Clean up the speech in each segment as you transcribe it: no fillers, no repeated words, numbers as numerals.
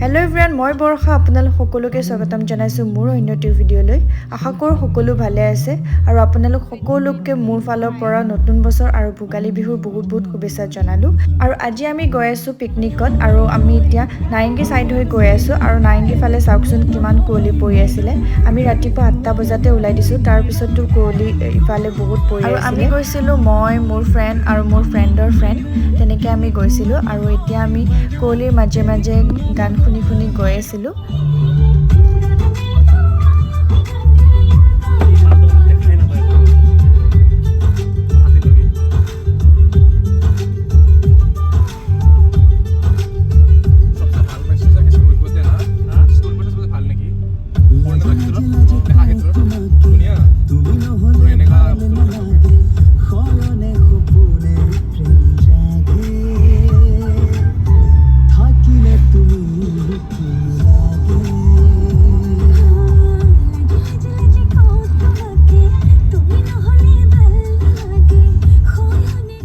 Hello' everyone, মই বৰ্ষা, আপোনালোক সকলোকে স্বাগতম জনাইছোঁ মোৰ অন্য এটি ভিডিঅ'লৈ। আশা কৰোঁ সকলো ভালে আছে আৰু আপোনালোক সকলোকে মোৰ ফালৰ পৰা নতুন বছৰ আৰু ভোগালী বিহুৰ বহুত বহুত শুভেচ্ছা জনালোঁ। আৰু আজি আমি গৈ আছোঁ পিকনিকত আৰু আমি এতিয়া নাৰেংগী ছাইড হৈ গৈ আছোঁ। আৰু নাৰেংগী ফালে চাওকচোন কিমান কুঁৱলী পৰি আছিলে। আমি ৰাতিপুৱা 8টা বজাতে ওলাই দিছোঁ, তাৰপিছতো কুঁৱলী ইফালে বহুত পৰি আছিলে। আমি গৈছিলোঁ, মই, মোৰ ফ্ৰেণ্ড আৰু মোৰ ফ্ৰেণ্ডৰ ফ্ৰেণ্ড, তেনেকৈ আমি গৈছিলোঁ। আৰু এতিয়া আমি কুঁৱলীৰ মাজে মাজে গান শুনি শুনি গৈ আছিলোঁ। দেখাই নাপায় হাতী লবি। सबसे ভাল পাইছো চাগে স্কুল না স্কুল চবচে ভাল নেকি পুৰণা ক্ষেত্ৰত দেখা ক্ষেত্ৰত ধুনীয়া আৰু এনেকুৱা বস্তু থাকে। শয়নে সপোনে প্ৰেম জাগে, থাকিলে তুমি কি লাগে। তুমি নহ'লে ভাল নালাগে শয়নে।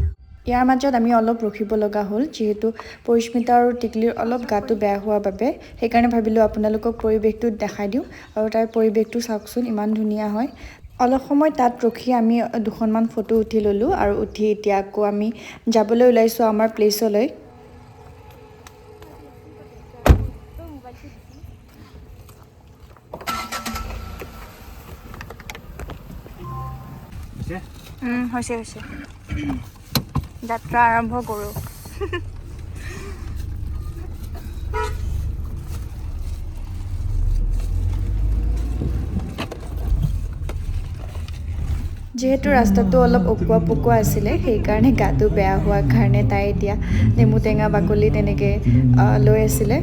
ইয়াৰ মাজত আমি অলপ ৰখিব লগা হ'ল, যিহেতু পৰিস্মিতা আৰু টিকলিৰ অলপ গাটো বেয়া হোৱাৰ বাবে। সেইকাৰণে ভাবিলোঁ আপোনালোকক পৰিৱেশটো দেখাই দিওঁ। আৰু তাৰ পৰিৱেশটো চাওকচোন, ইমান ধুনীয়া হয়। অলপ সময় তাত ৰখি আমি দুখনমান ফটো উঠি ল'লোঁ আৰু উঠি এতিয়া আকৌ আমি যাবলৈ ওলাইছোঁ আমাৰ প্লেচলৈ। হৈছে? হৈছে হৈছে, যাত্ৰা আৰম্ভ কৰোঁ। যিহেতু ৰাস্তাটো অলপ অকোৱা পকোৱা আছিলে, সেইকাৰণে গাটো বেয়া হোৱাৰ কাৰণে তাই এতিয়া নেমু টেঙা বাকলি তেনেকৈ লৈ আছিলে।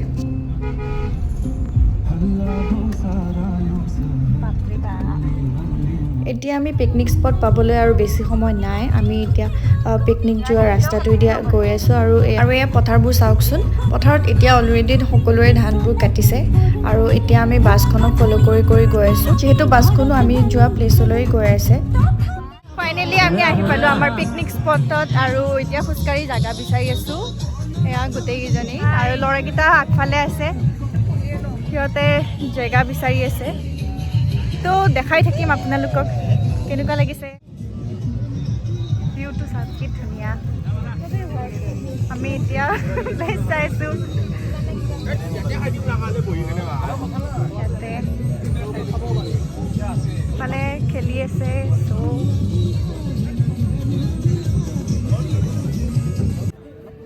এতিয়া আমি পিকনিক স্পট পাবলৈ আৰু বেছি সময় নাই। আমি এতিয়া পিকনিক যোৱা ৰাস্তাটোৱেদি গৈ আছোঁ। আৰু এয়া পথাৰবোৰ চাওকচোন। পথাৰত এতিয়া অলৰেডি সকলোৰে ধানবোৰ কাটিছে। আৰু এতিয়া আমি বাছখনক ফ'ল' কৰি কৰি গৈ আছোঁ, যিহেতু বাছখনো আমি যোৱা প্লেচলৈ গৈ আছে। ফাইনেলি আমি আহি পালোঁ আমাৰ পিকনিক স্পটত আৰু এতিয়া খোজকাঢ়ি জাগা বিচাৰি আছোঁ। এয়া গোটেইকেইজনী আৰু ল'ৰাকেইটা আগফালে আছে, সিহঁতে জেগা বিচাৰি আছে। তো দেখাই থাকিম আপোনালোকক কেনেকুৱা লাগিছে। ভিউটো চাওক কি ধুনীয়া। আমি এতিয়া প্লেচ চাইছোঁ। ইয়াতে ফালে খেলি আছে। চ'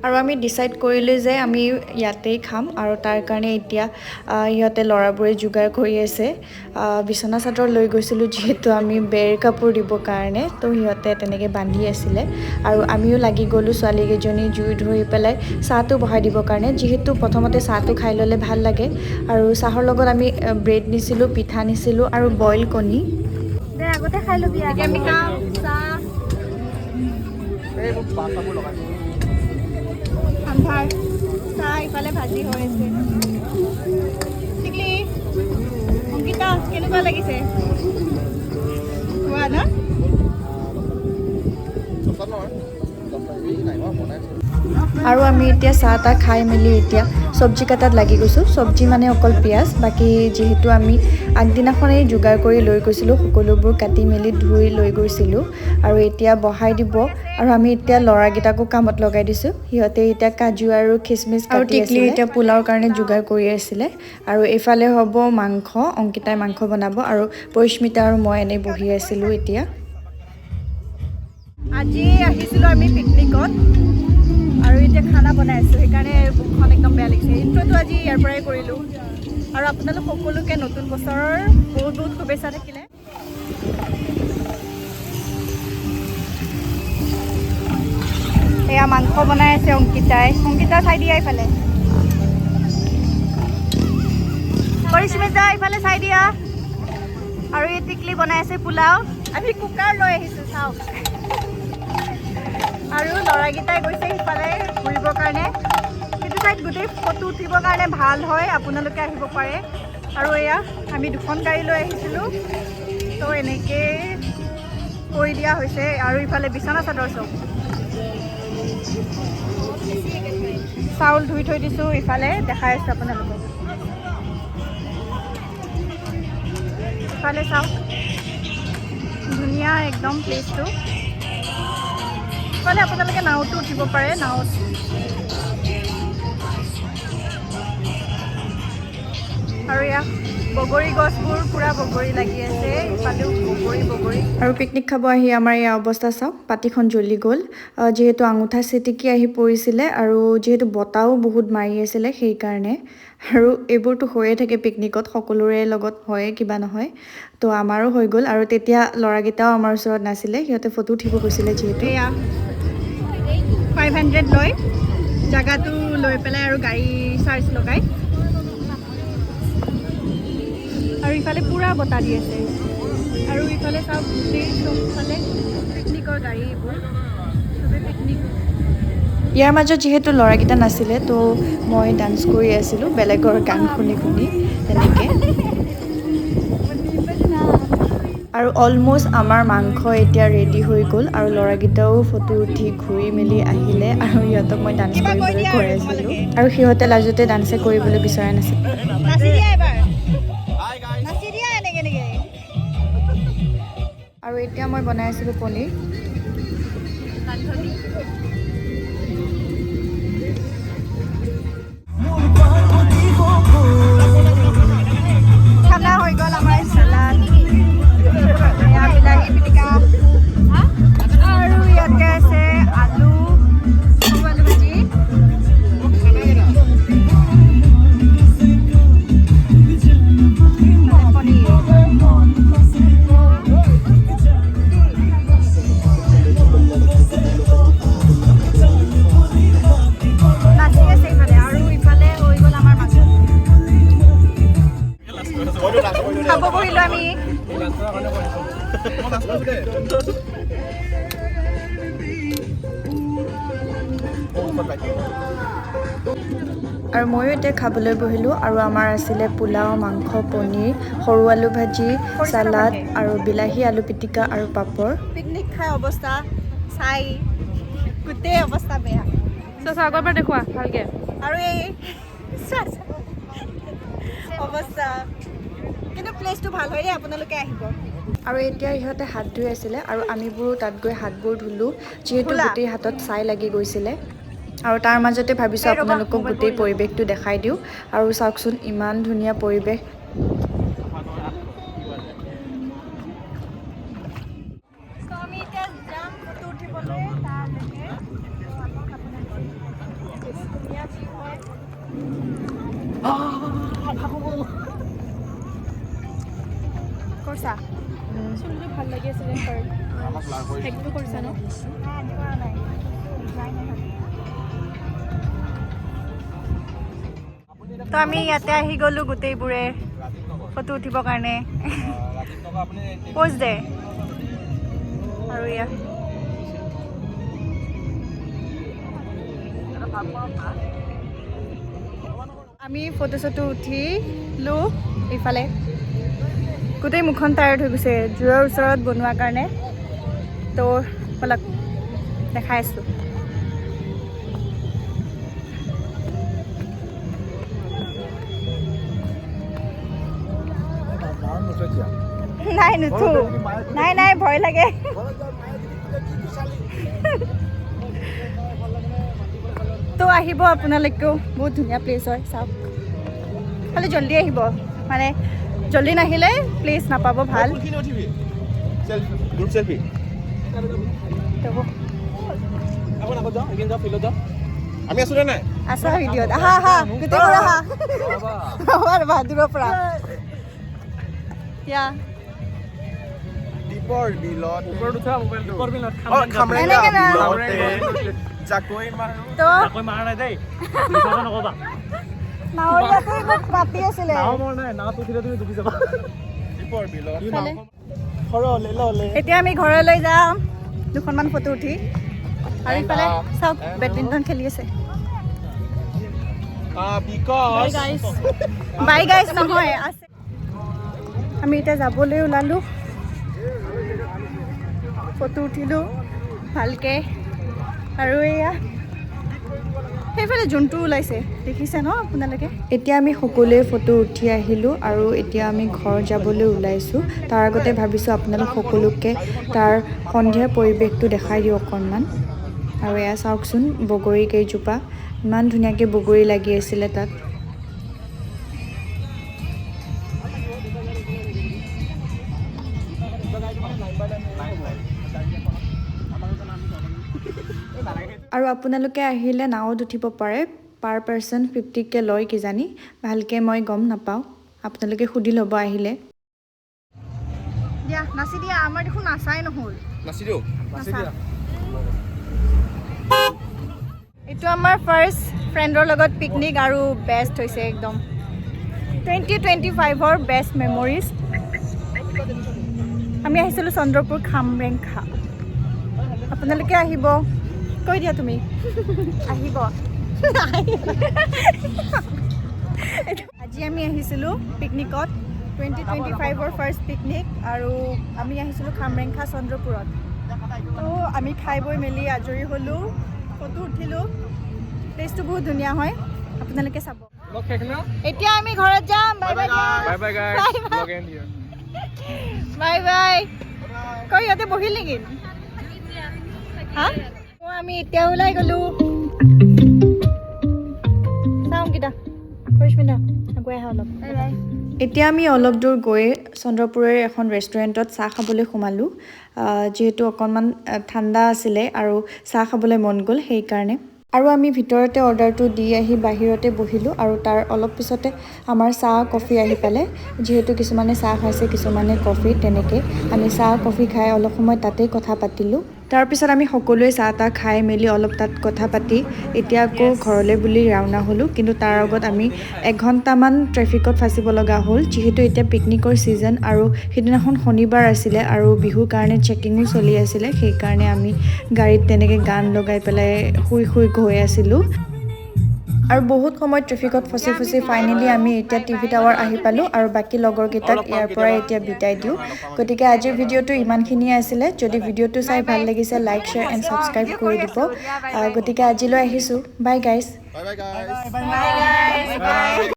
আৰু আমি ডিচাইড কৰিলোঁ যে আমি ইয়াতেই খাম। আৰু তাৰ কাৰণে এতিয়া ইহঁতে ল'ৰাবোৰে যোগাৰ কৰি আছে। বিচনা চাদৰ লৈ গৈছিলোঁ, যিহেতু আমি বেৰ কাপোৰ দিবৰ কাৰণে, তো সিহঁতে তেনেকৈ বান্ধি আছিলে। আৰু আমিও লাগি গ'লোঁ ছোৱালীকেইজনী জুই ধৰি পেলাই চাহটো বহাই দিবৰ কাৰণে, যিহেতু প্ৰথমতে চাহটো খাই ল'লে ভাল লাগে। আৰু চাহৰ লগত আমি ব্ৰেড নিছিলোঁ, পিঠা নিছিলোঁ আৰু বইল কণী। আগতে খাই ল'বি। এতিয়া আমি খাম চাহ। এই মোক বাছ চাবোৰ লগাই। আন্ধাৰ, চাহ ইফালে ভাজি হৈ আছে। টিকলি, অংকিতা, কেনেকুৱা লাগিছে খোৱা ন? সস্তাত নহয়, এই নাই হোৱা, বনাই আছে। আৰু আমি এতিয়া চাহ তাহ খাই মেলি এতিয়া চব্জি কটাত লাগি গৈছোঁ। চব্জি মানে অকল পিঁয়াজ, বাকী যিহেতু আমি আগদিনাখনেই যোগাৰ কৰি লৈ গৈছিলোঁ, সকলোবোৰ কাটি মেলি ধুই লৈ গৈছিলোঁ। আৰু এতিয়া বহাই দিব। আৰু আমি এতিয়া ল'ৰাকেইটাকো কামত লগাই দিছোঁ। সিহঁতে এতিয়া কাজু আৰু খিচমিচ আৰু কাটি টিকলি আছিলে। এতিয়া পোলাওৰ কাৰণে যোগাৰ কৰি আছিলে। আৰু এইফালে হ'ব মাংস, অংকিতাই মাংস বনাব আৰু পৰিস্মিতা আৰু মই এনেই বহি আছিলোঁ। এতিয়া আজি আহিছিলোঁ আমি পিকনিকত আৰু এতিয়া খানা বনাই আছোঁ, সেইকাৰণে মুখখন একদম বেয়া লাগিছে। ইণ্ট্ৰটো আজি ইয়াৰ পৰাই কৰিলোঁ। আৰু আপোনালোক সকলোকে নতুন বছৰৰ বহুত বহুত শুভেচ্ছা থাকিলে। এয়া মাংস বনাই আছে অংকিতাই। অংকিতা, চাই দিয়া ইফালে। পৰিস্মিতা, ইফালে চাই দিয়া। আৰু এই টিকলি বনাই আছে পোলাও। আমি কুকাৰ লৈ আহিছোঁ, চাওক। আৰু ল'ৰাকেইটাই গৈছে সিফালে ঘূৰিবৰ কাৰণে। সেইটো ঠাইত গোটেই ফটো উঠিবৰ কাৰণে ভাল হয়, আপোনালোকে আহিব পাৰে। আৰু এয়া আমি দুখন গাড়ী লৈ আহিছিলোঁ, তো এনেকেই কৰি দিয়া হৈছে। আৰু ইফালে বিচনা চাদৰ চব চাউল ধুই থৈ দিছোঁ, ইফালে দেখাই আছোঁ আপোনালোকক। ইফালে চাওক, ধুনীয়া একদম প্লেচটো। ইফালে আপোনালোকে নাৱতো উঠিব পাৰে, নাৱত। আৰু ইয়াত বগৰী গছবোৰ পূৰা বগৰী লাগি আছে, ইফালেও বগৰী বগৰী। আৰু পিকনিক খাব আহি আমাৰ এই অৱস্থা চাওক, পাতিখন জ্বলি গ'ল। যিহেতু আঙুঠা চিটিকি আহি পৰিছিলে আৰু যিহেতু বতাহো বহুত মাৰি আছিলে সেইকাৰণে। আৰু এইবোৰতো হৈয়ে থাকে পিকনিকত, সকলোৰে লগত হয়ে কিবা নহয়, তো আমাৰো হৈ গ'ল। আৰু তেতিয়া ল'ৰাকেইটাও আমাৰ ওচৰত নাছিলে, সিহঁতে ফটো উঠিব গৈছিলে যিহেতু। এয়া 500 লয় জাগাটো লৈ পেলাই আৰু গাড়ী চাৰ্জ লগাই। আৰু ইফালে পূৰা বতাহ দি আছে। আৰু ইফালে চাওক, গোটেই চবফালে পিকনিকৰ গাড়ী, এইবোৰ চবে পিকনিক। ইয়াৰ মাজত যিহেতু ল'ৰাকেইটা নাছিলে, তো মই ডান্স কৰি আছিলোঁ বেলেগৰ গান শুনি শুনি তেনেকৈ। আৰু অলম'ষ্ট আমাৰ মাংস এতিয়া ৰেডি হৈ গ'ল আৰু ল'ৰাকেইটাও ফটো উঠি ঘূৰি মেলি আহিলে আৰু সিহঁতক মই ডান্স কিবা কৈ কৰিবলৈ দিয়া কৈ আৰু আছিলোঁ। তোমালোকে। আৰু সিহঁতে লাজতে ডান্সে কৰিবলৈ বিচৰা নাছিল। নাচি দিয়া এবাৰ, নাচি দিয়া এনেকে এনেকে। আৰু এতিয়া মই বনাই আছিলোঁ পনীৰ। খানা হৈ গ'ল আমাৰ, চালাড, এয়া বিলাহী পিটিকা আৰু ইয়াতে আছে আলু, সৰু আলু ভাজি। ইফালে পনীৰ। নাচি আছে ইফালে। আৰু ইফালে হৈ গ'ল আমাৰ মাংস। খাব বহিলোঁ আমি। মই নাচ কৰিছোঁ দেই। আৰু ময়ো এতিয়া খাবলৈ বহিলোঁ। আৰু আমাৰ আছিলে পোলাও, মাংস, পনীৰ, সৰু আলু ভাজি, চালাড আৰু বিলাহী আলু পিটিকা আৰু পাপৰ। পিকনিক খাই অৱস্থা চাই গোটেই অৱস্থা বেয়া। চোৱা, চোৱা, আকৌ এবাৰ দেখুওৱা ভালকে। আৰু এই চোৱা, চোৱা। অৱস্থা। কিন্তু প্লেচটো ভাল হয় দেই, আপোনালোকে আহিব। আৰু এতিয়া ইহঁতে হাত ধুই আছিলে আৰু আমিবোৰো তাত গৈ হাতবোৰ ধুলোঁ, যিহেতু ধুলা? গোটেই হাতত ছাই লাগি গৈছিলে। আৰু তাৰ মাজতে ভাবিছোঁ এই ৰ'বা, আপোনালোকক মোবাইল গোটেই পৰি যাব। পৰিৱেশটো দেখাই দিওঁ। আৰু চাওকচোন, ইমান ধুনীয়া পৰিৱেশ। চ' আমি এতিয়া যাম ফটো উঠিবলৈ তালৈকে। ত' আহক আপোনালোকে, বহুত ধুনীয়া ভিউ হয়। কৰিছা? চুলিটো ভাল লাগি আছিলে, হেকটো কৰিছা ন? নাই, আজি কৰা নাই, যোৱাই নাই ভাবি। তো আমি ইয়াতে আহি গ'লো গোটেইবোৰে ফটো উঠিবৰ কাৰণে। প'জ দে। আৰু ইয়াত আমি ফটো চটো উঠিলোঁ। ইফালে গোটেই মুখখন টায়াৰ্ড হৈ গৈছে জুইৰ ওচৰত বনোৱাৰ কাৰণে। তো ব'লক, দেখাই আছোঁ। নাই, নুঠো। নাই নাই, ভয় লাগে। তো আহিব আপোনালোকেও, বহুত ধুনীয়া প্লেচ হয়, চাওক। খালি জল্দি আহিব, মানে জল্দি নাহিলে প্লেচ নাপাব ভাল। Group selfie. তো আমি আছো নে নাই? আছা ভিডিঅ'ত। আহা আহা, গোটেইবোৰ আহা। ৰ'বা ৰ'বা, দূৰৰ পৰা। ইয়া। দীপৰ বিলত ওপৰত উঠা মোবাইলটো। দীপৰ বিলত। অ, খামৰেঙা এনেকে না। বিলতে জাকৈ মাৰো। তো জাকৈ মাৰা নাই দেই, মিছা কথা নকবা। নাৱৰীয়াটোৱে মোক মাতি আছিলে। নাও মৰা নাই, নাৱত উঠিলে তুমি ডুবি যাবা। দীপৰ বিলত ইফালে। সৰলে ললে। এতিয়া আমি ঘৰলৈ যাম দুখনমান ফটো উঠি। আৰু ইফালে চাওক, বেডমিণ্টন খেলি আছে। Because bye guys নহয় আছে। আমি এতিয়া যাবলৈ ওলালোঁ, ফটো উঠিলোঁ ভালকে। আৰু এয়া সেইফালে জন্তু ওলাইছে, দেখিছে ন আপোনালোকে? এতিয়া আমি সকলোৱে ফটো উঠি আহিলোঁ আৰু এতিয়া আমি ঘৰ যাবলৈ ওলাইছোঁ। তাৰ আগতে ভাবিছোঁ আপোনালোক সকলোকে তাৰ সন্ধিয়াৰ পৰিৱেশটো দেখাই দিওঁ অকণমান। আৰু এয়া চাওকচোন, বগৰী কেইজোপা ইমান ধুনীয়াকৈ বগৰী লাগি আছিলে তাত। আৰু আপোনালোকে আহিলে নাৱত উঠিব পাৰে। পাৰ পাৰ্চন 50কৈ লয় কিজানি, ভালকৈ মই গম নাপাওঁ, আপোনালোকে সুধি ল'ব আহিলে। দিয়া, নাচি দিয়া। আমাৰ দেখোন নাচাই নহ'ল। নাচি দিওঁ। নাচা। এইটো আমাৰ ফাৰ্ষ্ট ফ্ৰেণ্ডৰ লগত পিকনিক আৰু বেষ্ট হৈছে একদম, 2025ৰ বেষ্ট মেমৰিজ। আমি আহিছিলোঁ চন্দ্ৰপুৰ খামৰেংখা। আপোনালোকে আহিব, কৈ দিয়া তুমি। আহিব। আজি আমি আহিছিলোঁ পিকনিকত, 2025ৰ ফাৰ্ষ্ট পিকনিক, আৰু আমি আহিছিলোঁ খামৰেংখা চন্দ্ৰপুৰত। তো আমি খাই বৈ মেলি আজৰি হ'লোঁ, ফটো উঠিলোঁ। প্লেচটো বহুত ধুনীয়া হয়, আপোনালোকে চাব। ব্লগ শেষ না? এতিয়া আমি ঘৰত যাম। Bye bye. Bye bye guys, vlog end here. Bye bye. কৈ ইয়াতে বহিল নেকি? হা, আমি এতিয়া ওলাই গ'লোঁ। চাওঁ অংকিতা, পৰিস্মিতা, আগুৱাই আহা অলপ। এতিয়া আমি অলপ দূৰ গৈ চন্দ্ৰপুৰৰে এখন ৰেষ্টুৰেণ্টত চাহ খাবলৈ সোমালোঁ, যিহেতু অকণমান ঠাণ্ডা আছিলে আৰু চাহ খাবলৈ মন গ'ল সেইকাৰণে। আৰু আমি ভিতৰতে অৰ্ডাৰটো দি আহি বাহিৰতে বহিলোঁ আৰু তাৰ অলপ পিছতে আমাৰ চাহ কফি আহি পালে। যিহেতু কিছুমানে চাহ খাইছে, কিছুমানে কফি, তেনেকৈ আমি চাহ কফি খাই অলপ সময় তাতেই কথা পাতিলোঁ। তাৰপিছত আমি সকলোৱে চাহ তাহ খাই মেলি অলপ তাত কথা পাতি এতিয়া আকৌ ঘৰলৈ বুলি ৰাওনা হ'লোঁ। কিন্তু তাৰ আগত আমি এঘণ্টামান ট্ৰেফিকত ফাঁচিব লগা হ'ল, যিহেতু এতিয়া পিকনিকৰ ছিজন আৰু সিদিনাখন শনিবাৰ আছিলে আৰু বিহুৰ কাৰণে চেকিঙো চলি আছিলে। সেইকাৰণে আমি গাড়ীত তেনেকৈ গান লগাই পেলাই শুই শুই গৈ আছিলোঁ আৰু বহুত সময় ট্ৰেফিকত ফচি ফচি ফাইনেলি আমি এতিয়া টিভি টাৱাৰ আহি পালোঁ আৰু বাকী লগৰকেইটাক ইয়াৰ পৰাই এতিয়া বিদায় দিওঁ। গতিকে আজিৰ ভিডিঅ'টো ইমানখিনিয়ে আছিলে। যদি ভিডিঅ'টো চাই ভাল লাগিছে, লাইক, শ্বেয়াৰ এণ্ড ছাবস্ক্ৰাইব কৰি দিব। গতিকে আজিলৈ আহিছোঁ। Bye guys. Bye bye guys. Bye.